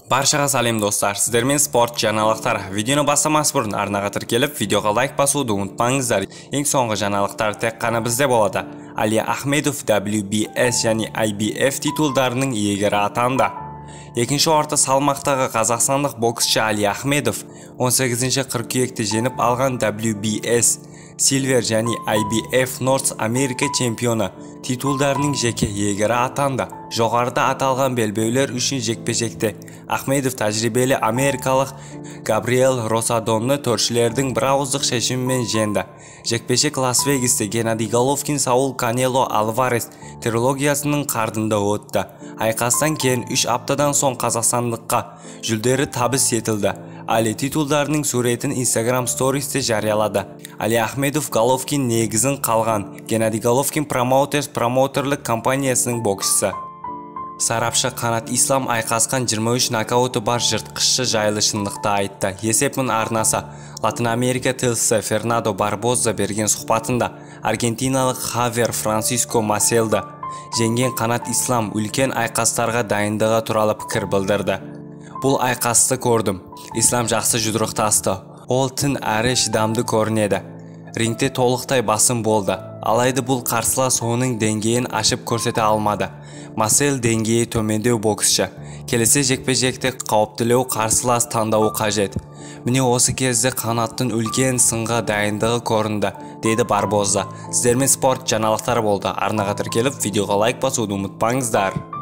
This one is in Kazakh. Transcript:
Баршаға сәлем достар, сіздермен спорт жаңалықтар. Видеоны бастамас бұрын арнаға тіркеліп, видеоға лайк басуды ұмытпаңыздар. Ең соңғы жаңалықтар тек қана бізде болады. Али Ахмедов WBS және IBF титулдарының иегері атанды. Екінші орта салмақтағы қазақстандық боксшы Али Ахмедов 18 қыркүйекте жеңіп алған WBS Silver және IBF North America чемпионы титулдарының жеке иегері атанды. Жоғарыда аталған белбеулер үшін жекпе-жекте Ахмедов тәжірибелі америкалық Габриэл Росадонны төршілердің бірауыздық шешімімен жеңді. Жекпе-жек Лас-Вегасте Геннадий Головкин Саул Канело Альварес трилогиясының қардында өтті. Айқастан кейін 3 аптадан соң қазақстандыққа жүлдері табыс етілді. Али титулдарының суретін Instagram Stories'те жариялады. Али Ахмедов Головкин негізін қалған Геннадий Головкин Промоутерс промоутерлік компаниясының боксшысы. Сарапшы Қанат Ислам айқасқан 23 нокауты бар жыртқышы жайлы шындықты айтты. Есепмін арнасы Латын Америка тілшісі Фернандо Барбоза берген сұхбатында аргентиналық Хавьер Франсиско Маселді жеңген Қанат Ислам үлкен айқастарға дайындығы туралы пікір білдірді. Бұл айқасты көрдім. Ислам жақсы жұдырықтасты. Ол тың әрі шыдамды көрінеді. Рингте толықтай басым болды. Алайда бұл қарсылас оның деңгейін ашып көрсете алмады. Масел деңгейі төмендеу боксшы. Келесі жекпе-жекте қауіптілеу қарсылас таңдауы қажет. Міне осы кезде Қанаттың үлкен сынға дайындығы көрінді, деді Барбоза. Сіздермен спорт жаңалықтары болды. Арнаға тіркеліп, видеоға лайк басуды ұмытпаңыздар.